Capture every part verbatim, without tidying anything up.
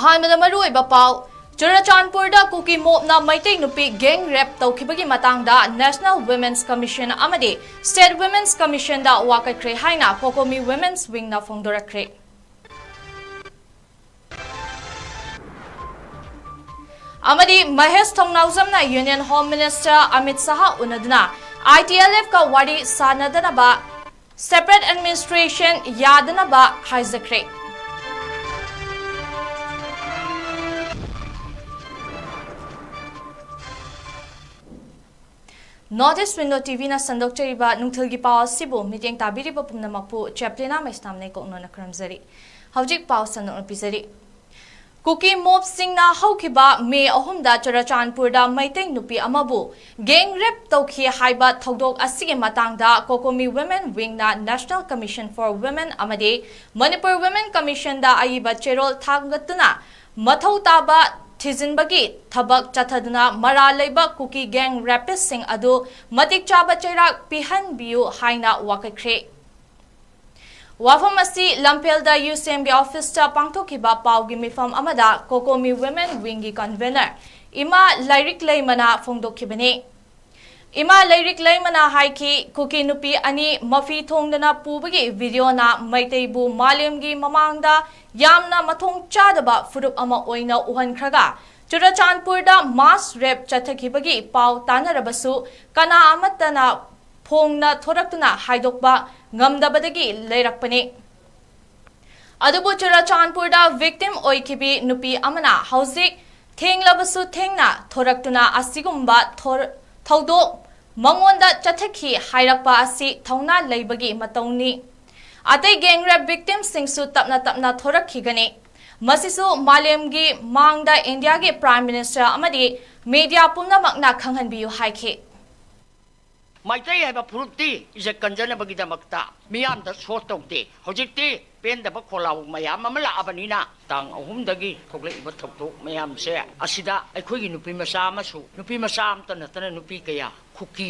ꯑꯍꯥꯟꯕꯗ ꯃꯔꯨꯑꯣꯏꯕ ꯄꯥꯎ꯫ ꯆꯨꯔꯆꯥꯟꯄꯨꯔꯗ ꯀꯨꯀꯤ ꯃꯣꯕꯅ ꯃꯩꯇꯩ ꯅꯨꯄꯤ gang rape ꯇꯧꯈꯤꯕꯒꯤ ꯃꯇꯥꯡꯗ National Women's Commission ꯑꯃꯗꯤ State Women's Commissionꯗ ꯋꯥꯀꯠꯈ꯭ꯔꯦ ꯍꯥꯏꯅ COCOMI Women's Wingꯅ ꯐꯣꯡꯗꯣꯔꯛꯈ꯭ꯔꯦ꯫ ꯑꯃꯗꯤ Mahesh ꯊꯧꯅꯥꯎꯖꯝꯅ Union Home Minister Amit Shah ꯎꯅꯗꯨꯅ ITLFꯀ ꯋꯥꯔꯤ ꯁꯥꯅꯗꯅꯕ, separate administration ꯌꯥꯗꯅꯕ ꯍꯥꯏꯖꯈ꯭ꯔꯦ꯫ North East Window TVꯅ ꯁꯟꯗꯣꯛꯆꯔꯤꯕ ꯅꯨꯡꯊꯤꯜꯒꯤ ꯄꯥꯎ ꯑꯁꯤꯕꯨ ꯃꯤꯠꯌꯦꯡ ꯇꯥꯕꯤꯔꯤꯕ ꯄꯨꯝꯅꯃꯛꯄꯨ ꯆꯦꯄ꯭ꯂꯤꯅꯥ ꯃꯩꯁꯅꯥꯝꯅ ꯏꯀꯣꯛꯅꯣꯅ ꯈꯨꯔꯨꯝꯖꯔꯤ꯫ ꯍꯧꯖꯤꯛ ꯄꯥꯎ ꯁꯟꯗꯣꯛꯅ ꯄꯤꯖꯔꯤ꯫ ꯀꯨꯀꯤ ꯃꯣꯕꯁꯤꯡꯅ ꯍꯧꯈꯤꯕ ꯃꯦ ꯑꯍꯨꯝꯗ ꯆꯨꯔꯆꯥꯟꯄꯨꯔꯗ ꯃꯩꯇꯩ ꯅꯨꯄꯤ ꯑꯃꯕꯨ gang rape ꯇꯧꯈꯤ ꯍꯥꯏꯕ ꯊꯧꯗꯣꯛ ꯑꯁꯤꯒꯤ ꯃꯇꯥꯡꯗ COCOMI Women Wingꯅ National Commission for Women ꯑꯃꯗꯤ Manipur Women Commissionꯗ ꯑꯏꯕ ꯆꯦꯔꯣꯜ ꯊꯥꯡꯒꯠꯇꯨꯅ ꯃꯊꯧ ꯇꯥꯕ ꯊꯤꯖꯤꯟꯕꯒꯤ ꯊꯕꯛ ꯆꯠꯊꯗꯨꯅ ꯃꯔꯥꯜ ꯂꯩꯕ ꯀꯨꯀꯤ gang rapistꯁꯤꯡ ꯑꯗꯨ ꯃꯇꯤꯛ ꯆꯥꯕ ꯆꯩꯔꯥꯛ ꯄꯤꯍꯟꯕꯤꯌꯨ ꯍꯥꯏꯅ ꯋꯥꯀꯠꯈ꯭ꯔꯦ꯫ ꯋꯥꯐꯝ ꯑꯁꯤ ꯂꯝꯐꯦꯜꯗ UCMꯒꯤ officeꯇ ꯄꯥꯡꯊꯣꯛꯈꯤꯕ ꯄꯥꯎꯒꯤ ꯃꯤꯐꯝ ꯑꯃꯗ COCOMI Women Wingꯒꯤ convener ꯏꯃꯥ ꯂꯥꯏꯔꯤꯛ ꯂꯩꯃꯅ ꯐꯣꯡꯗꯣꯛꯈꯤꯕꯅꯤ꯫ ꯏꯃꯥ ꯂꯥꯏꯔꯤꯛ ꯂꯩꯃꯅ ꯍꯥꯏꯈꯤ, ꯀꯨꯀꯤ ꯅꯨꯄꯤ ꯑꯅꯤ ꯃꯐꯤ ꯊꯣꯡꯗꯅ ꯄꯨꯕꯒꯤ videoꯅ ꯃꯩꯇꯩꯕꯨ ꯃꯥꯂꯦꯝꯒꯤ ꯃꯃꯥꯡꯗ ꯌꯥꯝꯅ ꯃꯊꯣꯡ ꯆꯥꯗꯕ ꯐꯨꯔꯨꯞ ꯑꯃ ꯑꯣꯏꯅ ꯎꯍꯟꯈ꯭ꯔꯒ, ꯆꯨꯔꯆꯥꯟꯄꯨꯔꯗ mass rape ꯆꯠꯊꯈꯤꯕꯒꯤ ꯄꯥꯎ ꯇꯥꯅꯔꯕꯁꯨ ꯀꯅꯥ ꯑꯃꯠꯇꯅ ꯐꯣꯡꯅ ꯊꯣꯔꯛꯇꯨꯅ ꯍꯥꯏꯗꯣꯛꯄ ꯉꯝꯗꯕꯗꯒꯤ ꯂꯩꯔꯛꯄꯅꯤ꯫ ꯑꯗꯨꯕꯨ ꯆꯨꯔꯆꯥꯟꯄꯨꯔꯗ victim ꯑꯣꯏꯈꯤꯕꯤ ꯅꯨꯄꯤ ꯑꯃꯅ ꯍꯧꯖꯤꯛ ꯊꯦꯡꯂꯕꯁꯨ ꯊꯦꯡꯅ ꯊꯣꯔꯛꯇꯨꯅ ꯑꯁꯤꯒꯨꯝꯕ ꯊꯣꯔ-, ꯊꯧꯗꯣꯛ ꯃꯉꯣꯟꯗ ꯆꯠꯊꯈꯤ ꯍꯥꯏꯔꯛꯄ ꯑꯁꯤ ꯊꯧꯅꯥ ꯂꯩꯕꯒꯤ ꯃꯇꯧꯅꯤ꯫ ꯑꯇꯩ gang rape victimꯁꯤꯡꯁꯨ ꯇꯞꯅ ꯇꯞꯅ ꯊꯣꯔꯛꯈꯤꯒꯅꯤ꯫ ꯃꯁꯤꯁꯨ ꯃꯥꯂꯦꯝꯒꯤ ꯃꯥꯡꯗ ꯏꯟꯗꯤꯌꯥꯒꯤ Prime Minister ꯑꯃꯗꯤ media ꯄꯨꯝꯅꯃꯛꯅ ꯈꯪꯍꯟꯕꯤꯌꯨ ꯍꯥꯏꯈꯤ꯫ ꯃꯩꯇꯩ ꯍꯥꯏꯕ ꯐꯨꯔꯨꯞꯇꯤ ꯏꯖꯠ ꯀꯟꯖꯅꯕꯒꯤꯗꯃꯛꯇ ꯃꯤꯌꯥꯝꯗ ꯁꯣ ꯇꯧꯗꯦ꯫ ꯍꯧꯖꯤꯛꯇꯤ ꯄꯦꯟꯗꯕ ꯈꯣꯜꯂꯥꯎ ꯃꯌꯥꯝ ꯑꯃ ꯂꯥꯛꯑꯕꯅꯤꯅ, ꯇꯥꯡ ꯑꯍꯨꯝꯗꯒꯤ ꯊꯣꯛꯂꯛꯏꯕ ꯊꯧꯗꯣꯛ ꯃꯌꯥꯝꯁꯦ ꯑꯁꯤꯗ ꯑꯩꯈꯣꯏꯒꯤ ꯅꯨꯄꯤ ꯃꯆꯥ ꯑꯃꯁꯨ, ꯅꯨꯄꯤ ꯃꯆꯥ ꯑꯃꯇ ꯅꯠꯇꯅ ꯅꯨꯄꯤ ꯀꯌꯥ ꯀꯨꯀꯤ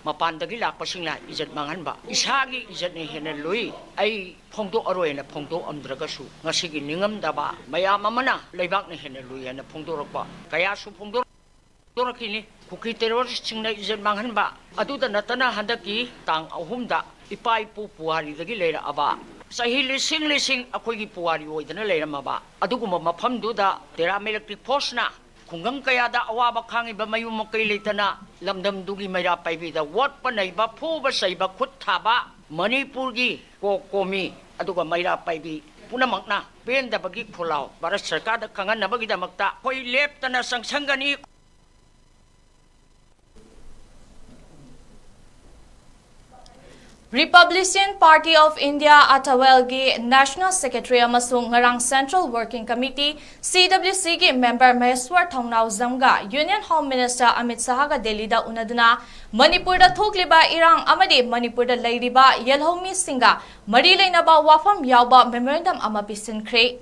ꯃꯄꯥꯟꯗꯒꯤ ꯂꯥꯛꯄꯁꯤꯡꯅ ꯏꯖꯠ ꯃꯥꯡꯍꯟꯕ, ꯏꯁꯥꯒꯤ ꯏꯖꯠꯅ ꯍꯦꯟꯅ ꯂꯨꯏ, ꯑꯩ ꯐꯣꯡꯗꯣꯛꯑꯔꯣꯏꯅ ꯐꯣꯡꯗꯣꯛꯑꯝꯗ꯭ꯔꯒꯁꯨ, ꯉꯁꯤꯒꯤ ꯅꯤꯡꯉꯝꯗꯕ ꯃꯌꯥꯝ ꯑꯃꯅ ꯂꯩꯕꯥꯛꯅ ꯍꯦꯟꯅ ꯂꯨꯏ ꯍꯥꯏꯅ ꯐꯣꯡꯗꯣꯔꯛꯄ ꯀꯌꯥꯁꯨ ꯐꯣꯡꯗꯣꯔꯛꯈꯤꯅꯤ꯫ ꯀꯨꯀꯤ ꯇꯦꯔꯣꯔꯤꯁꯁꯤꯡꯅ ꯏꯖꯠ ꯃꯥꯡꯍꯟꯕ ꯑꯗꯨꯗ ꯅꯠꯇꯅ, ꯍꯟꯗꯛꯀꯤ ꯇꯥꯡ ꯑꯍꯨꯝꯗ ꯏꯄꯥ ꯏꯄꯨ ꯄꯨꯋꯥꯔꯤꯗꯒꯤ ꯂꯩꯔꯛꯑꯕ, ꯆꯍꯤ ꯂꯤꯁꯤꯡ ꯂꯤꯁꯤꯡ ꯑꯩꯈꯣꯏꯒꯤ ꯄꯨꯋꯥꯔꯤ ꯑꯣꯏꯗꯅ ꯂꯩꯔꯝꯃꯕ ꯑꯗꯨꯒꯨꯝꯕ ꯃꯐꯝꯗꯨꯗ paramilitary forceꯅ ꯈꯨꯡꯒꯪ ꯀꯌꯥꯗ ꯑꯋꯥꯕ ꯈꯥꯡꯉꯤꯕ ꯃꯌꯨꯝ ꯃꯀꯩ ꯂꯩꯇꯅ ꯂꯝꯗꯝꯗꯨꯒꯤ ꯃꯩꯔꯥ ꯄꯥꯏꯕꯤꯗ ꯑꯣꯠꯄ ꯅꯩꯕ, ꯐꯨꯕ ꯆꯩꯕ, ꯈꯨꯠ ꯊꯥꯕ ꯃꯅꯤꯄꯨꯔꯒꯤ ꯀꯣ ꯀꯣꯃꯤ ꯑꯗꯨꯒ ꯃꯩꯔꯥ ꯄꯥꯏꯕꯤ ꯄꯨꯝꯅꯃꯛꯅ ꯄꯦꯟꯗꯕꯒꯤ ꯈꯣꯜꯂꯥꯎ ꯚꯥꯔꯠ ꯁꯔꯀꯥꯔꯗ ꯈꯪꯍꯟꯅꯕꯒꯤꯗꯃꯛꯇ ꯑꯩꯈꯣꯏ ꯂꯦꯞꯇꯅ ꯆꯪꯁꯟꯒꯅꯤ꯫ Republican Party of India, ꯑꯇꯋꯦꯜꯒꯤ National Secretary ꯑꯃꯁꯨꯡ ꯉꯔꯥꯡ Central Working Committee, C W C ꯒꯤ member ꯃꯍꯦꯁ꯭ꯋꯔ ꯊꯧꯅꯥꯎꯖꯝꯒ Union Home Minister Amit ꯁꯍꯥꯒ ꯗꯦꯜꯂꯤꯗ ꯎꯅꯗꯨꯅ ꯃꯅꯤꯄꯨꯔꯗ ꯊꯣꯛꯂꯤꯕ ꯏꯔꯥꯡ ꯑꯃꯗꯤ ꯃꯅꯤꯄꯨꯔꯗ ꯂꯩꯔꯤꯕ ꯌꯦꯜꯍꯧꯃꯤꯁꯤꯡꯒ ꯃꯔꯤ ꯂꯩꯅꯕ ꯋꯥꯐꯝ ꯌꯥꯎꯕ memorandum ꯑꯃ ꯄꯤꯁꯤꯟꯈ꯭ꯔꯦ꯫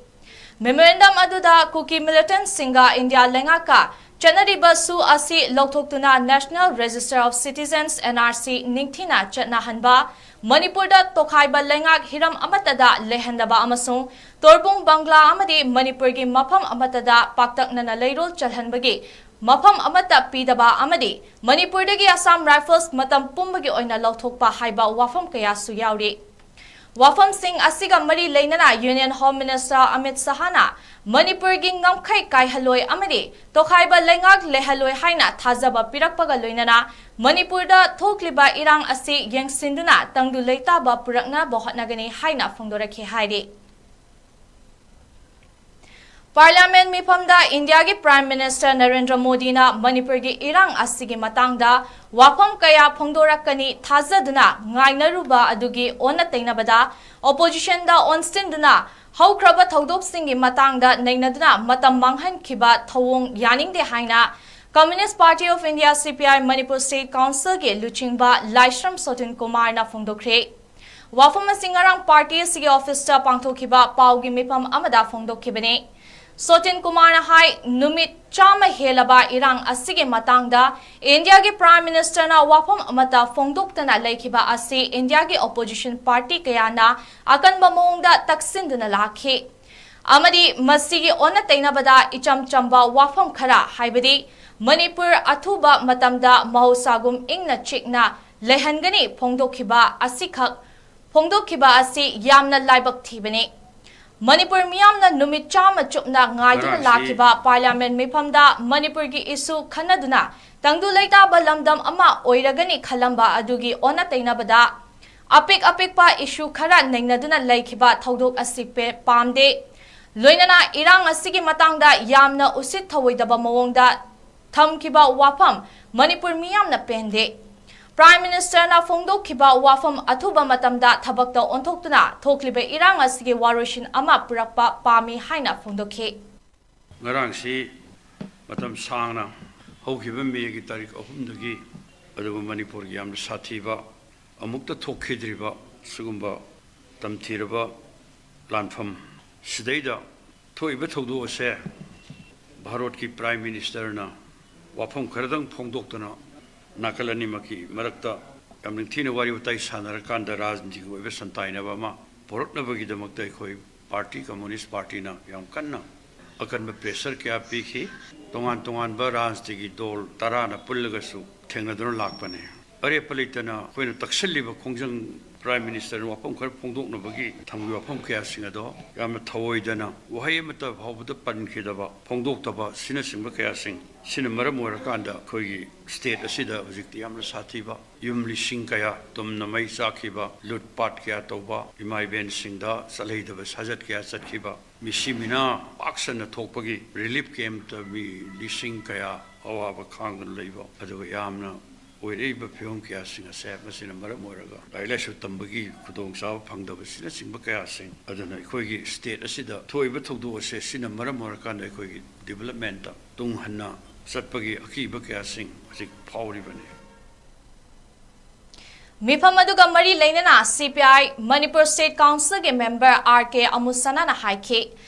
Memorandum ꯑꯗꯨꯗ ꯀꯨꯀꯤ militantꯁꯤꯡꯒ ꯏꯟꯗꯤꯌꯥ ꯂꯩꯉꯥꯛꯀ ꯆꯠꯅꯔꯤꯕ ꯁꯨ ꯑꯁꯤ ꯂꯧꯊꯣꯛꯇꯨꯅ National Register of Citizens, N R C, ꯅꯤꯡꯊꯤꯅ ꯆꯠꯅꯍꯟꯕ, ꯃꯅꯤꯄꯨꯔꯗ ꯇꯣꯈꯥꯏꯕ ꯂꯩꯉꯥꯛ ꯍꯤꯔꯝ ꯑꯃꯠꯇꯗ ꯂꯩꯍꯟꯗꯕ ꯑꯃꯁꯨꯡ ꯇꯣꯔꯕꯨꯡ ꯕꯪꯒ꯭ꯂꯥ ꯑꯃꯗꯤ ꯃꯅꯤꯄꯨꯔꯒꯤ ꯃꯐꯝ ꯑꯃꯠꯇꯗ ꯄꯥꯛꯇꯛꯅꯅ ꯂꯩꯔꯣꯜ ꯆꯜꯍꯟꯕꯒꯤ ꯃꯐꯝ ꯑꯃꯠꯇ ꯄꯤꯗꯕ ꯑꯃꯗꯤ ꯃꯅꯤꯄꯨꯔꯗꯒꯤ Assam Rifles ꯃꯇꯝ ꯄꯨꯝꯕꯒꯤ ꯑꯣꯏꯅ ꯂꯧꯊꯣꯛꯄ ꯍꯥꯏꯕ ꯋꯥꯐꯝ ꯀꯌꯥꯁꯨ ꯌꯥꯎꯔꯤ꯫ ꯋꯥꯐꯝꯁꯤꯡ ꯑꯁꯤꯒ ꯃꯔꯤ ꯂꯩꯅꯅ Union Home Minister ꯑꯃꯤꯠ ꯁꯍꯥꯅ ꯃꯅꯤꯄꯨꯔꯒꯤ ꯉꯝꯈꯩ ꯀꯥꯏꯍꯜꯂꯣꯏ ꯑꯃꯗꯤ ꯇꯣꯈꯥꯏꯕ ꯂꯩꯉꯥꯛ ꯂꯩꯍꯜꯂꯣꯏ ꯍꯥꯏꯅ ꯊꯥꯖꯕ ꯄꯤꯔꯛꯄꯒ ꯂꯣꯏꯅꯅ ꯃꯅꯤꯄꯨꯔꯗ ꯊꯣꯛꯂꯤꯕ ꯏꯔꯥꯡ ꯑꯁꯤ ꯌꯦꯡꯁꯤꯟꯗꯨꯅ ꯇꯪꯗꯨ ꯂꯩꯇꯥꯕ ꯄꯨꯔꯛꯅꯕ ꯍꯣꯠꯅꯒꯅꯤ ꯍꯥꯏꯅ ꯐꯣꯡꯗꯣꯔꯛꯈꯤ ꯍꯥꯏꯔꯤ꯫ Parliament ꯃꯤꯐꯝꯗ ꯏꯟꯗꯤꯌꯥꯒꯤ Prime Minister ꯅꯔꯦꯟꯗ꯭ꯔ ꯃꯣꯗꯤꯅ ꯃꯅꯤꯄꯨꯔꯒꯤ ꯏꯔꯥꯡ ꯑꯁꯤꯒꯤ ꯃꯇꯥꯡꯗ ꯋꯥꯐꯝ ꯀꯌꯥ ꯐꯣꯡꯗꯣꯔꯛꯀꯅꯤ ꯊꯥꯖꯗꯨꯅ ꯉꯥꯏꯅꯔꯨꯕ ꯑꯗꯨꯒꯤ ꯑꯣꯟꯅ ꯇꯩꯅꯕꯗ, oppositionꯗ ꯑꯣꯟꯁꯤꯟꯗꯨꯅ ꯍꯧꯈ꯭ꯔꯕ ꯊꯧꯗꯣꯛꯁꯤꯡꯒꯤ ꯃꯇꯥꯡꯗ ꯅꯩꯅꯗꯨꯅ ꯃꯇꯝ ꯃꯥꯡꯍꯟꯈꯤꯕ ꯊꯧꯑꯣꯡ ꯌꯥꯅꯤꯡꯗꯦ ꯍꯥꯏꯅ Communist Party of India, C P I, Manipur State Councilꯒꯤ ꯂꯨꯆꯤꯡꯕ ꯂꯥꯏꯁ꯭ꯔꯝ ꯁꯣꯇꯤꯟ ꯀꯨꯃꯥꯔꯅ ꯐꯣꯡꯗꯣꯛꯈ꯭ꯔꯦ꯫ ꯋꯥꯐꯝ ꯑꯁꯤ ꯉꯔꯥꯡ party ꯑꯁꯤꯒꯤ officeꯇ ꯄꯥꯡꯊꯣꯛꯈꯤꯕ ꯄꯥꯎꯒꯤ ꯃꯤꯐꯝ ꯑꯃꯗ ꯐꯣꯡꯗꯣꯛꯈꯤꯕꯅꯤ꯫ ꯁꯣꯇꯤꯟ ꯀꯨꯃꯥꯔꯅ ꯍꯥꯏ, ꯅꯨꯃꯤꯠ ꯆꯥꯝꯃ ꯍꯦꯜꯂꯕ ꯏꯔꯥꯡ ꯑꯁꯤꯒꯤ ꯃꯇꯥꯡꯗ ꯏꯟꯗꯤꯌꯥꯒꯤ Prime Ministerꯅ ꯋꯥꯐꯝ ꯑꯃꯠꯇ ꯐꯣꯡꯗꯣꯛꯇꯅ ꯂꯩꯈꯤꯕ ꯑꯁꯤ ꯏꯟꯗꯤꯌꯥꯒꯤ opposition party ꯀꯌꯥꯅ ꯑꯀꯟꯕ ꯃꯑꯣꯡꯗ ꯇꯛꯁꯤꯟꯗꯨꯅ ꯂꯥꯛꯈꯤ ꯑꯃꯗꯤ ꯃꯁꯤꯒꯤ ꯑꯣꯟꯅ ꯇꯩꯅꯕꯗ ꯏꯆꯝ ꯆꯝꯕ ꯋꯥꯐꯝ ꯈꯔ, ꯍꯥꯏꯕꯗꯤ ꯃꯅꯤꯄꯨꯔ ꯑꯊꯨꯕ ꯃꯇꯝꯗ ꯃꯍꯧꯁꯥꯒꯨꯝ ꯏꯪꯅ ꯆꯤꯛꯅ ꯂꯩꯍꯟꯒꯅꯤ ꯐꯣꯡꯗꯣꯛꯈꯤꯕ ꯑꯁꯤꯈꯛ ꯐꯣꯡꯗꯣꯛꯈꯤꯕ ꯑꯁꯤ ꯌꯥꯝꯅ ꯂꯥꯏꯕꯛ ꯊꯤꯕꯅꯤ꯫ ꯃꯅꯤꯄꯨꯔ ꯃꯤꯌꯥꯝꯅ ꯅꯨꯃꯤꯠ ꯆꯥꯝꯃ ꯆꯨꯞꯅ ꯉꯥꯏꯗꯨꯅ ꯉꯔꯥꯡꯁꯤ ꯂꯥꯛꯈꯤꯕ Parliament ꯃꯤꯐꯝꯗ ꯃꯅꯤꯄꯨꯔꯒꯤ issue ꯈꯟꯅꯗꯨꯅ ꯇꯪꯗꯨ ꯂꯩꯇꯥꯕ ꯂꯝꯗꯝ ꯑꯃ ꯑꯣꯏꯔꯒꯅꯤ ꯈꯜꯂꯝꯕ ꯑꯗꯨꯒꯤ ꯑꯣꯟꯅ ꯇꯩꯅꯕꯗ ꯑꯄꯤꯛ ꯑꯄꯤꯛꯄ issue ꯈꯔ ꯅꯩꯅꯗꯨꯅ ꯂꯩꯈꯤꯕ ꯊꯧꯗꯣꯛ ꯑꯁꯤ ꯄꯦ-, ꯄꯥꯝꯗꯦ꯫ ꯂꯣꯏꯅꯅ ꯏꯔꯥꯡ ꯑꯁꯤꯒꯤ ꯃꯇꯥꯡꯗ ꯌꯥꯝꯅ ꯎꯁꯤꯠ ꯊꯧꯑꯣꯏꯗꯕ ꯃꯑꯣꯡꯗ ꯊꯝꯈꯤꯕ ꯋꯥꯐꯝ ꯃꯅꯤꯄꯨꯔ ꯃꯤꯌꯥꯝꯅ ꯄꯦꯟꯗꯦ꯫ Prime Ministerꯅ ꯐꯣꯡꯗꯣꯛꯈꯤꯕ ꯋꯥꯐꯝ ꯑꯊꯨꯕ ꯃꯇꯝꯗ ꯊꯕꯛꯇ ꯑꯣꯟꯊꯣꯛꯇꯨꯅ ꯊꯣꯛꯂꯤꯕ ꯏꯔꯥꯡ ꯑꯁꯤꯒꯤ ꯋꯥꯔꯣꯏꯁꯤꯟ ꯑꯃ ꯄꯨꯔꯛꯄ ꯄꯥꯝꯃꯤ ꯍꯥꯏꯅ ꯐꯣꯡꯗꯣꯛꯈꯤ꯫ ꯉꯔꯥꯡꯁꯤ ꯃꯇꯝ ꯁꯥꯡꯅ ꯍꯧꯈꯤꯕ ꯃꯦꯒꯤ ꯇꯥꯔꯤꯛ ꯑꯍꯨꯝꯗꯒꯤ, ꯑꯗꯨꯕꯨ ꯃꯅꯤꯄꯨꯔꯒꯤ ꯌꯥꯝꯅ ꯁꯥꯊꯤꯕ, ꯑꯃꯨꯛꯇ ꯊꯣꯛꯈꯤꯗ꯭ꯔꯤꯕ ꯁꯤꯒꯨꯝꯕ ꯇꯝꯊꯤꯔꯕ ꯂꯥꯟꯐꯝ ꯁꯤꯗꯩꯗ ꯊꯣꯛꯏꯕ ꯊꯧꯗꯣꯛ ꯑꯁꯦ ꯚꯥꯔꯠꯀꯤ Prime Ministerꯅ ꯋꯥꯐꯝ ꯈꯔꯗꯪ ꯐꯣꯡꯗꯣꯛꯇꯨꯅ ꯅꯥꯀꯜ ꯑꯅꯤꯃꯛꯀꯤ ꯃꯔꯛꯇ ꯌꯥꯝ ꯅꯤꯡꯊꯤꯅ ꯋꯥꯔꯤ ꯋꯥꯇꯥꯏ ꯁꯥꯟꯅꯔꯀꯥꯟꯗ ꯔꯥꯖꯅꯤꯇꯤꯒꯤ ꯑꯣꯏꯕ ꯁꯟꯇꯥꯏꯅꯕ ꯑꯃ ꯄꯨꯔꯛꯅꯕꯒꯤꯗꯃꯛꯇ ꯑꯩꯈꯣꯏ party, Communist Partyꯅ ꯌꯥꯝ ꯀꯟꯅ ꯑꯀꯟꯕ pressure ꯀꯌꯥ ꯄꯤꯈꯤ꯫ ꯇꯣꯉꯥꯟ ꯇꯣꯉꯥꯟꯕ ꯔꯥꯖꯅꯤꯇꯤꯒꯤ ꯗꯣꯜ ꯇꯔꯥꯅ ꯄꯨꯜꯂꯒꯁꯨ ꯊꯦꯡꯅꯗꯨꯅ ꯂꯥꯛꯄꯅꯤ꯫ ꯑꯔꯦꯞꯄ ꯂꯩꯇꯅ ꯑꯩꯈꯣꯏꯅ ꯇꯛꯁꯜꯂꯤꯕ ꯈꯣꯡꯖꯪ, Prime Ministerꯅ ꯋꯥꯐꯝ ꯈꯔ ꯐꯣꯡꯗꯣꯛꯅꯕꯒꯤ ꯊꯝꯈꯤꯕ ꯋꯥꯐꯝ ꯀꯌꯥꯁꯤꯡ ꯑꯗꯣ ꯌꯥꯝꯅ ꯊꯧꯑꯣꯏꯗꯅ ꯋꯥꯍꯩ ꯑꯃꯠꯇ ꯐꯥꯎꯕꯗ ꯄꯟꯈꯤꯗꯕ, ꯐꯣꯡꯗꯣꯛꯇꯕ ꯑꯁꯤꯅꯆꯤꯡꯕ ꯀꯌꯥꯁꯤꯡ ꯁꯤꯅ ꯃꯔꯝ ꯑꯣꯏꯔꯀꯥꯟꯗ ꯑꯩꯈꯣꯏꯒꯤ state ꯑꯁꯤꯗ ꯍꯧꯖꯤꯛꯇꯤ ꯌꯥꯝꯅ ꯁꯥꯊꯤꯕ, ꯌꯨꯝ ꯂꯤꯁꯤꯡ ꯀꯌꯥ ꯇꯨꯝꯅ ꯃꯩ ꯆꯥꯛꯈꯤꯕ, ꯂꯨꯠ ꯄꯥꯠ ꯀꯌꯥ ꯇꯧꯕ, ꯏꯃꯥ ꯏꯕꯦꯟꯁꯤꯡꯗ ꯆꯠꯍꯩꯗꯕ ꯁꯥꯖꯠ ꯀꯌꯥ ꯆꯠꯈꯤꯕ, ꯃꯤꯁꯤ ꯃꯤꯅꯥ ꯄꯥꯛ ꯁꯟꯅ ꯊꯣꯛꯄꯒꯤ relief campꯇ ꯃꯤ ꯂꯤꯁꯤꯡ ꯀꯌꯥ ꯑꯋꯥꯕ ꯈꯥꯡꯗꯨꯅ ꯂꯩꯕ, ꯑꯗꯨꯒ ꯌꯥꯝꯅ ꯑꯣꯏꯔꯛꯏꯕ ꯐꯤꯕꯝ ꯀꯌꯥꯁꯤꯡ ꯑꯁꯦ ꯃꯁꯤꯅ ꯃꯔꯝ ꯑꯣꯏꯔꯒ ꯂꯥꯏꯔꯤꯛ ꯂꯥꯏꯁꯨ ꯇꯝꯕꯒꯤ ꯈꯨꯗꯣꯡꯆꯥꯕ ꯐꯪꯗꯕꯁꯤꯅꯆꯤꯡꯕ ꯀꯌꯥꯁꯤꯡ ꯑꯗꯨꯅ ꯑꯩꯈꯣꯏꯒꯤ state ꯑꯁꯤꯗ ꯊꯣꯛꯏꯕ ꯊꯧꯗꯣꯛ ꯑꯁꯦ ꯁꯤꯅ ꯃꯔꯝ ꯑꯣꯏꯔꯀꯥꯟꯗ ꯑꯩꯈꯣꯏꯒꯤ developmentꯇ ꯇꯨꯡ ꯍꯟꯅ ꯆꯠꯄꯒꯤ ꯑꯀꯤꯕ ꯀꯌꯥꯁꯤꯡ ꯍꯧꯖꯤꯛ ꯐꯥꯎꯔꯤꯕꯅꯤ꯫ ꯃꯤꯐꯝ ꯑꯗꯨꯒ ꯃꯔꯤ ꯂꯩꯅꯅ C P I Manipur State Councilꯒꯤ member R K ꯑꯃꯨꯁꯅꯥꯅ ꯍꯥꯏꯈꯤ,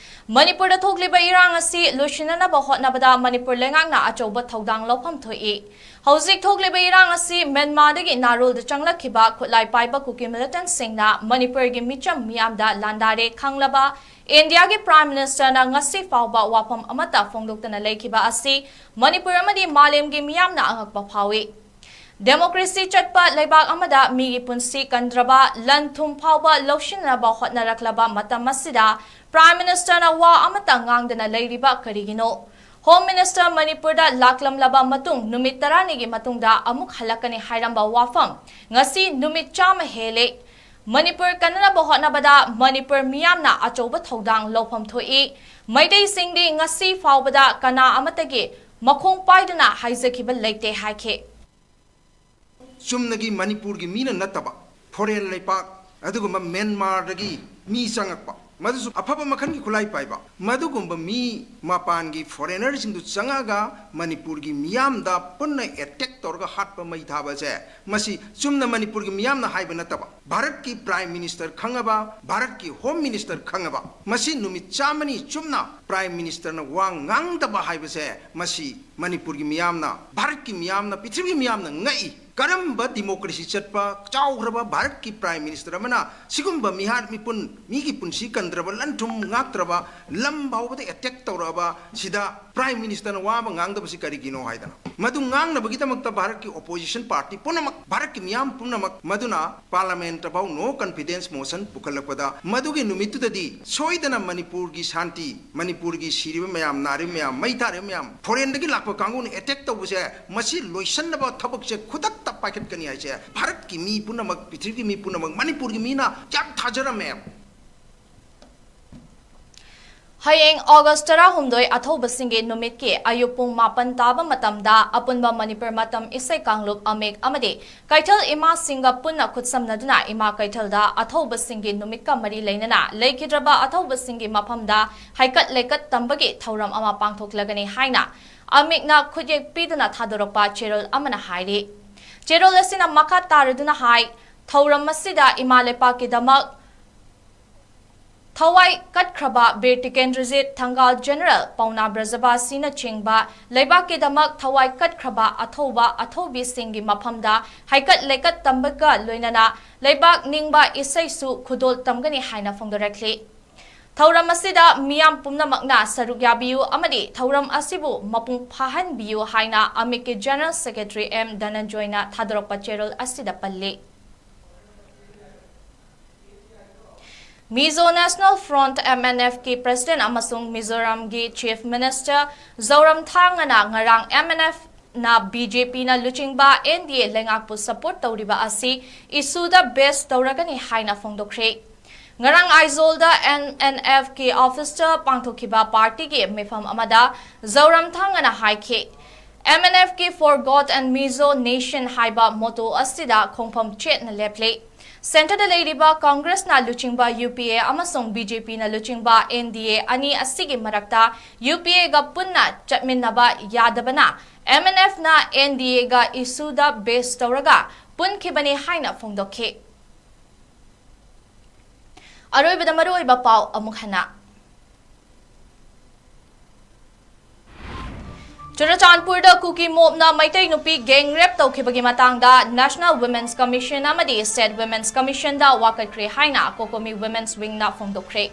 ꯃꯅꯤꯄꯨꯔꯗ ꯊꯣꯛꯂꯤꯕ ꯏꯔꯥꯡ ꯑꯁꯤ ꯂꯣꯏꯁꯤꯟꯅꯅꯕ ꯍꯣꯠꯅꯕꯗ ꯃꯅꯤꯄꯨꯔ ꯂꯩꯉꯥꯛꯅ ꯑꯆꯧꯕ ꯊꯧꯗꯥꯡ ꯂꯧꯐꯝ ꯊꯣꯛꯏ꯫ ꯍꯧꯖꯤꯛ ꯊꯣꯛꯂꯤꯕ ꯏꯔꯥꯡ ꯑꯁꯤ ꯃ꯭ꯌꯥꯟꯃꯥꯔꯗꯒꯤ ꯅꯥꯔꯣꯜꯗ ꯆꯪꯂꯛꯈꯤꯕ ꯈꯨꯠꯂꯥꯏ ꯄꯥꯏꯕ ꯀꯨꯀꯤ ꯃꯤꯂꯤꯇꯦꯟꯠꯁꯤꯡꯅ ꯃꯅꯤꯄꯨꯔꯒꯤ ꯃꯤꯆꯝ ꯃꯤꯌꯥꯝꯗ ꯂꯥꯟꯗꯥꯔꯦ ꯈꯪꯂꯕ ꯏꯟꯗꯤꯌꯥꯒꯤ ꯄ꯭ꯔꯥꯏꯝ ꯃꯤꯅꯤꯁꯇꯔꯅ ꯉꯁꯤ ꯐꯥꯎꯕ ꯋꯥꯐꯝ ꯑꯃꯠꯇ ꯐꯣꯡꯗꯣꯛꯇꯅ ꯂꯩꯈꯤꯕ ꯑꯁꯤ ꯃꯅꯤꯄꯨꯔ ꯑꯃꯗꯤ ꯃꯥꯂꯦꯝꯒꯤ ꯃꯤꯌꯥꯝꯅ ꯑꯉꯛꯄ ꯐꯥꯎꯏ꯫ ꯗꯦꯃꯣꯀ꯭ꯔꯦꯁꯤ ꯆꯠꯄ ꯂꯩꯕꯥꯛ ꯑꯃꯗ ꯃꯤꯒꯤ ꯄꯨꯟꯁꯤ ꯀꯟꯗ꯭ꯔꯕ ꯂꯟ ꯊꯨꯝ ꯐꯥꯎꯕ ꯂꯧꯁꯤꯟꯅꯕ ꯍꯣꯠꯅꯔꯛꯂꯕ ꯃꯇꯝ ꯑꯁꯤꯗ ꯄ꯭ꯔꯥꯏꯝ ꯃꯤꯅꯤꯁꯇꯔꯅ ꯋꯥ ꯑꯃꯠꯇ ꯉꯥꯡꯗꯅ ꯂꯩꯔꯤꯕ ꯀꯔꯤꯒꯤꯅꯣ? ꯍꯣꯝ ꯃꯤꯅꯤꯁꯇꯔ ꯃꯅꯤꯄꯨꯔꯗ ꯂꯥꯛꯂꯝꯂꯕ ꯃꯇꯨꯡ ꯅꯨꯃꯤꯠ ꯇꯔꯥꯅꯤꯒꯤ ꯃꯇꯨꯡꯗ ꯑꯃꯨꯛ ꯍꯜꯂꯛꯀꯅꯤ ꯍꯥꯏꯔꯝꯕ ꯋꯥꯐꯝ ꯉꯁꯤ ꯅꯨꯃꯤꯠ ꯆꯥꯝꯃ ꯍꯦꯜꯂꯦ꯫ ꯃꯅꯤꯄꯨꯔ ꯀꯟꯅꯅꯕ ꯍꯣꯠꯅꯕꯗ ꯃꯅꯤꯄꯨꯔ ꯃꯤꯌꯥꯝꯅ ꯑꯆꯧꯕ ꯊꯧꯗꯥꯡ ꯂꯧꯐꯝ ꯊꯣꯛꯏ꯫ ꯃꯩꯇꯩꯁꯤꯡꯗꯤ ꯉꯁꯤ ꯐꯥꯎꯕꯗ ꯀꯅꯥ ꯑꯃꯠꯇꯒꯤ ꯃꯈꯣꯡ ꯄꯥꯏꯗꯨꯅ ꯍꯥꯏꯖꯈꯤꯕ ꯂꯩꯇꯦ ꯍꯥꯏꯈꯤ꯫ ꯆꯨꯝꯅꯒꯤ ꯃꯅꯤꯄꯨꯔꯒꯤ ꯃꯤꯅ ꯅꯠꯇꯕ, ꯐꯣꯔꯦꯟ ꯂꯩꯄꯥꯛ, ꯑꯗꯨꯒꯨꯝꯕ ꯃ꯭ꯌꯥꯟꯃꯥꯔꯗꯒꯤ ꯃꯤ ꯆꯪꯉꯛꯄ, ꯃꯗꯨꯁꯨ ꯑꯐꯕ ꯃꯈꯜꯒꯤ ꯈꯨꯠꯂꯥꯏ ꯄꯥꯏꯕ, ꯃꯗꯨꯒꯨꯝꯕ ꯃꯤ ꯃꯄꯥꯟꯒꯤ ꯐꯣꯔꯦꯅꯔꯁꯤꯡꯗꯨ ꯆꯪꯉꯛꯑꯒ ꯃꯅꯤꯄꯨꯔꯒꯤ ꯃꯤꯌꯥꯝꯗ ꯄꯨꯟꯅ ꯑꯦꯇꯦꯛ ꯇꯧꯔꯒ ꯍꯥꯠꯄ ꯃꯩ ꯊꯥꯕꯁꯦ, ꯃꯁꯤ ꯆꯨꯝꯅ ꯃꯅꯤꯄꯨꯔꯒꯤ ꯃꯤꯌꯥꯝꯅ ꯍꯥꯏꯕ ꯅꯠꯇꯕ, ꯚꯥꯔꯠꯀꯤ ꯄ꯭ꯔꯥꯏꯝ ꯃꯤꯅꯤꯁꯇꯔ ꯈꯪꯉꯕ, ꯚꯥꯔꯠꯀꯤ ꯍꯣꯝ ꯃꯤꯅꯤꯁꯇꯔ ꯈꯪꯉꯕ, ꯃꯁꯤ ꯅꯨꯃꯤꯠ ꯆꯥꯝꯃꯅꯤ ꯆꯨꯝꯅ ꯄ꯭ꯔꯥꯏꯝ ꯃꯤꯅꯤꯁꯇꯔꯅ ꯋꯥ ꯉꯥꯡꯗꯕ ꯍꯥꯏꯕꯁꯦ, ꯃꯁꯤ ꯃꯅꯤꯄꯨꯔꯒꯤ ꯃꯤꯌꯥꯝꯅ, ꯚꯥꯔꯠꯀꯤ ꯃꯤꯌꯥꯝꯅ, ꯄ꯭ꯔꯤꯊꯤꯕꯤꯒꯤ ꯃꯤꯌꯥꯝꯅ ꯉꯛꯏ꯫ ꯀꯔꯝꯕ ꯗꯤꯃꯣꯀ꯭ꯔꯦꯁꯤ ꯆꯠꯄ ꯆꯥꯎꯈ꯭ꯔꯕ ꯚꯥꯔꯠꯀꯤ ꯄ꯭ꯔꯥꯏꯝ ꯃꯤꯅꯤꯁꯇꯔ ꯑꯃꯅ ꯁꯤꯒꯨꯝꯕ ꯃꯤꯍꯥꯠ ꯃꯤꯄꯨꯟ, ꯃꯤꯒꯤ ꯄꯨꯟꯁꯤ ꯀꯟꯗ꯭ꯔꯕ, ꯂꯟ ꯊꯨꯝ ꯉꯥꯛꯇ꯭ꯔꯕ, ꯂꯝ ꯐꯥꯎꯕꯗ ꯑꯦꯇꯦꯛ ꯇꯧꯔꯛꯑꯕ ꯁꯤꯗ ꯄ꯭ꯔꯥꯏꯝ ꯃꯤꯅꯤꯁꯇꯔꯅ ꯋꯥ ꯑꯃ ꯉꯥꯡꯗꯕꯁꯤ ꯀꯔꯤꯒꯤꯅꯣ ꯍꯥꯏꯗꯅ, ꯃꯗꯨ ꯉꯥꯡꯅꯕꯒꯤꯗꯃꯛꯇ ꯚꯥꯔꯠꯀꯤ ꯑꯣꯄꯣꯖꯤꯁꯟ ꯄꯥꯔꯇꯤ ꯄꯨꯝꯅꯃꯛ, ꯚꯥꯔꯠꯀꯤ ꯃꯤꯌꯥꯝ ꯄꯨꯝꯅꯃꯛ, ꯃꯗꯨꯅ ꯄꯥꯔꯂꯥꯃꯦꯟꯇ ꯐꯥꯎ ꯅꯣ ꯀꯟꯐꯤꯗꯦꯟꯁ ꯃꯣꯁꯟ ꯄꯨꯈꯠꯂꯛꯄꯗ, ꯃꯗꯨꯒꯤ ꯅꯨꯃꯤꯠꯇꯨꯗꯗꯤ ꯁꯣꯏꯗꯅ ꯃꯅꯤꯄꯨꯔꯒꯤ ꯁꯥꯟꯇꯤ, ꯃꯅꯤꯄꯨꯔꯒꯤ ꯁꯤꯔꯤꯕ ꯃꯌꯥꯝ, ꯅꯥꯔꯤꯕ ꯃꯌꯥꯝ, ꯃꯩ ꯊꯥꯔꯤꯕ ꯃꯌꯥꯝ, ꯐꯣꯔꯦꯟꯗꯒꯤ ꯂꯥꯛꯄ ꯀꯥꯡꯕꯨꯅ ꯑꯦꯇꯦꯛ ꯇꯧꯕꯁꯦ, ꯃꯁꯤ ꯂꯣꯏꯁꯤꯟꯅꯕ ꯊꯕꯛꯁꯦ ꯈꯨꯗꯛꯇ ꯄꯥꯏꯈꯠꯀꯅꯤ ꯍꯥꯏꯁꯦ ꯚꯥꯔꯠꯀꯤ ꯃꯤ ꯄꯨꯝꯅꯃꯛ, ꯄ꯭ꯔꯤꯊꯤꯕꯤꯒꯤ ꯃꯤ ꯄꯨꯝꯅꯃꯛ, ꯃꯅꯤꯄꯨꯔꯒꯤ ꯃꯤꯅ ꯌꯥꯝ ꯊꯥꯖꯔꯝꯃꯦ꯫ ꯍꯌꯦꯡ ꯑꯣꯒꯁ ꯇꯔꯥꯍꯨꯝꯗꯣꯏ ꯑꯊꯧꯕꯁꯤꯡꯒꯤ ꯅꯨꯃꯤꯠꯀꯤ ꯑꯌꯨꯛ ꯄꯨꯡ ꯃꯥꯄꯟ ꯇꯥꯕ ꯃꯇꯝꯗ ꯑꯄꯨꯟꯕ ꯃꯅꯤꯄꯨꯔ ꯃꯇꯝ ꯏꯁꯩ ꯀꯥꯡꯂꯨꯞ ꯑꯃꯦꯛ ꯑꯃꯗꯤ ꯀꯩꯊꯦꯜ ꯏꯃꯥꯁꯤꯡꯒ ꯄꯨꯟꯅ ꯈꯨꯠꯁꯝꯅꯗꯨꯅ ꯏꯃꯥ ꯀꯩꯊꯦꯜꯗ ꯑꯊꯧꯕꯁꯤꯡꯒꯤ ꯅꯨꯃꯤꯠꯀ ꯃꯔꯤ ꯂꯩꯅꯅ ꯂꯩꯈꯤꯗ꯭ꯔꯕ ꯑꯊꯧꯕꯁꯤꯡꯒꯤ ꯃꯐꯝꯗ ꯍꯩꯀꯠ ꯂꯩꯀꯠ ꯇꯝꯕꯒꯤ ꯊꯧꯔꯝ ꯑꯃ ꯄꯥꯡꯊꯣꯛꯂꯒꯅꯤ ꯍꯥꯏꯅ ꯑꯃꯦꯛꯅ ꯈꯨꯠꯌꯦꯛ ꯄꯤꯗꯨꯅ ꯊꯥꯗꯣꯔꯛꯄ ꯆꯦꯔꯣꯜ ꯑꯃꯅ ꯍꯥꯏꯔꯤ꯫ ꯆꯦꯔꯣꯜ ꯑꯁꯤꯅ ꯃꯈꯥ ꯇꯥꯔꯗꯨꯅ ꯍꯥꯏ, ꯊꯧꯔꯝ ꯑꯁꯤꯗ ꯏꯃꯥ ꯂꯩꯄꯥꯛꯀꯤꯗꯃꯛ ꯊꯋꯥꯏ ꯀꯠꯈ꯭ꯔꯕ ꯕꯤꯔ ꯇꯤꯀꯦꯟꯗ꯭ꯔꯖꯤꯠ, ꯊꯪꯒꯥꯜ ꯖꯦꯅꯔꯦꯜ ꯄꯥꯎꯅꯥ ꯕ꯭ꯔꯖꯕꯥꯁꯤꯅꯆꯤꯡꯕ ꯂꯩꯕꯥꯛꯀꯤꯗꯃꯛ ꯊꯋꯥꯏ ꯀꯠꯈ꯭ꯔꯕ ꯑꯊꯧꯕ ꯑꯊꯧꯕꯤꯁꯤꯡꯒꯤ ꯃꯐꯝꯗ ꯍꯩꯀꯠ ꯂꯩꯀꯠ ꯇꯝꯕꯒ ꯂꯣꯏꯅꯅ ꯂꯩꯕꯥꯛ ꯅꯤꯡꯕ ꯏꯁꯩꯁꯨ ꯈꯨꯗꯣꯜ ꯇꯝꯒꯅꯤ ꯍꯥꯏꯅ ꯐꯣꯡꯗꯣꯔꯛꯂꯤ꯫ ꯊꯧꯔꯝ ꯑꯁꯤꯗ ꯃꯤꯌꯥꯝ ꯄꯨꯝꯅꯃꯛꯅ ꯁꯔꯨꯛ ꯌꯥꯕꯤꯌꯨ ꯑꯃꯗꯤ ꯊꯧꯔꯝ ꯑꯁꯤꯕꯨ ꯃꯄꯨꯡ ꯐꯥꯍꯟꯕꯤꯌꯨ ꯍꯥꯏꯅ ꯑꯃꯤꯛꯀꯤ ꯖꯦꯅꯔꯦꯜ ꯁꯦꯀ꯭ꯔꯦꯇꯔꯤ ꯑꯦꯝ ꯙꯅꯟꯖꯣꯏꯅ ꯊꯥꯗꯣꯔꯛꯄ ꯆꯦꯔꯣꯜ ꯑꯁꯤꯗ ꯄꯜꯂꯤ꯫ Mizo national front, M N F, ꯀꯤ ꯄ꯭ꯔꯁꯤꯗꯦꯟꯠ ꯑꯃꯁꯨꯡ ꯃꯤꯖꯣꯔꯥꯝꯒꯤ ꯆꯤꯐ ꯃꯤꯅꯤꯁꯇꯔ ꯖꯣꯔꯥꯝꯊꯥꯡꯒꯅ ꯉꯔꯥꯡ M N F ꯅ B J P ꯅ ꯂꯨꯆꯤꯡꯕ N D A ꯂꯩꯉꯥꯛꯄꯨ ꯁꯄꯣꯔꯠ ꯇꯧꯔꯤꯕ ꯑꯁꯤ ꯏꯁꯨꯗ ꯕꯦꯁ ꯇꯧꯔꯒꯅꯤ ꯍꯥꯏꯅ ꯐꯣꯡꯗꯣꯛꯈ꯭ꯔꯦ꯫ ꯉꯔꯥꯡ ꯑꯥꯏꯖꯣꯜꯗ M N F ꯀꯤ ꯑꯣꯐꯤꯁꯇ ꯄꯥꯡꯊꯣꯛꯈꯤꯕ ꯄꯥꯔꯇꯤꯒꯤ ꯃꯤꯐꯝ ꯑꯃꯗ ꯖꯧꯔꯝꯊꯥꯡꯒꯅ ꯍꯥꯏꯈꯤ, M N F ꯀꯤ For God and Mizo Nation ꯍꯥꯏꯕ ꯃꯣꯇꯣ ꯑꯁꯤꯗ ꯈꯣꯡꯐꯝ ꯆꯦꯠꯅ ꯂꯦꯞꯂꯤ꯫ ꯁꯦꯟꯇꯔꯗ ꯂꯩꯔꯤꯕ ꯀꯪꯒ꯭ꯔꯦꯁꯅ ꯂꯨꯆꯤꯡꯕ U P A ꯑꯃꯁꯨꯡ B J P ꯅ ꯂꯨꯆꯤꯡꯕ N D A ꯑꯅꯤ ꯑꯁꯤꯒꯤ ꯃꯔꯛꯇ U P A ꯒ ꯄꯨꯟꯅ ꯆꯠꯃꯤꯟꯅꯕ ꯌꯥꯗꯕꯅ M N F ꯅ N D A ꯒ ꯏꯁꯨꯗ ꯕꯦꯁ ꯇꯧꯔꯒ ꯄꯨꯟꯈꯤꯕꯅꯤ ꯍꯥꯏꯅ ꯐꯣꯡꯗꯣꯛꯈꯤ꯫ ꯑꯔꯣꯏꯕꯗ ꯃꯔꯨꯑꯣꯏꯕ ꯄꯥꯎ ꯑꯃꯨꯛ ꯍꯟꯅ꯫ ꯆꯨꯔꯆꯥꯟꯄꯨꯔꯗ ꯀꯨꯀꯤ ꯃꯣꯕꯅ ꯃꯩꯇꯩ ꯅꯨꯄꯤ ꯒꯦꯡ ꯔꯦꯞ ꯇꯧꯈꯤꯕꯒꯤ ꯃꯇꯥꯡꯗ National Women's Commission ꯑꯃꯗꯤ State Women's Commission ꯗ ꯋꯥꯀꯠꯈ꯭ꯔꯦ ꯍꯥꯏꯅ COCOMI Women's Wing ꯅ ꯐꯣꯡꯗꯣꯛꯈ꯭ꯔꯦ꯫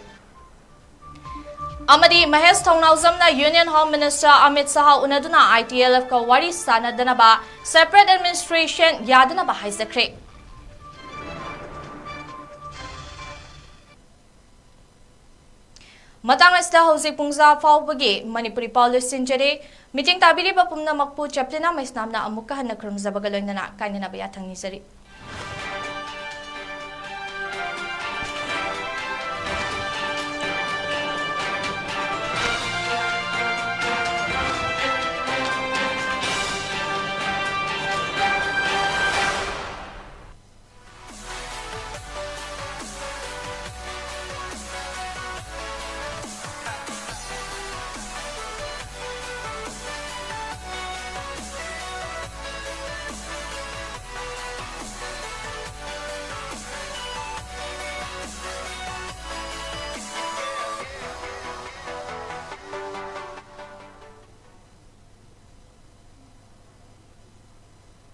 ꯑꯃꯗꯤ Mahesh ꯊꯧꯅꯥꯎꯖꯝꯅ Union Home Minister Amit Shah ꯎꯅꯗꯨꯅ I T L F ꯀ ꯋꯥꯔꯤ ꯁꯥꯅꯗꯅꯕ separate administration ꯌꯥꯗꯅꯕ ꯍꯥꯏꯖꯈ꯭ꯔꯦ꯫ ꯃꯇꯥꯡ ꯑꯁꯤꯗ ꯍꯧꯖꯤꯛ ꯄꯨꯡꯖꯥ ꯐꯥꯎꯕꯒꯤ ꯃꯅꯤꯄꯨꯔꯤ ꯄꯥꯎ ꯂꯣꯏꯁꯤꯟꯖꯔꯦ꯫ ꯃꯤꯇꯤꯡ ꯇꯥꯕꯤꯔꯤꯕ ꯄꯨꯝꯅꯃꯛꯄꯨ ꯆꯦꯄ꯭ꯂꯤꯅꯥ ꯃꯩꯁꯅꯥꯝꯅ ꯑꯃꯨꯛꯀ ꯍꯟꯅ ꯈꯨꯔꯨꯝꯖꯕꯒ ꯂꯣꯏꯅꯅ ꯀꯥꯏꯅꯅꯕ ꯌꯥꯊꯪ ꯅꯤꯖꯔꯤ꯫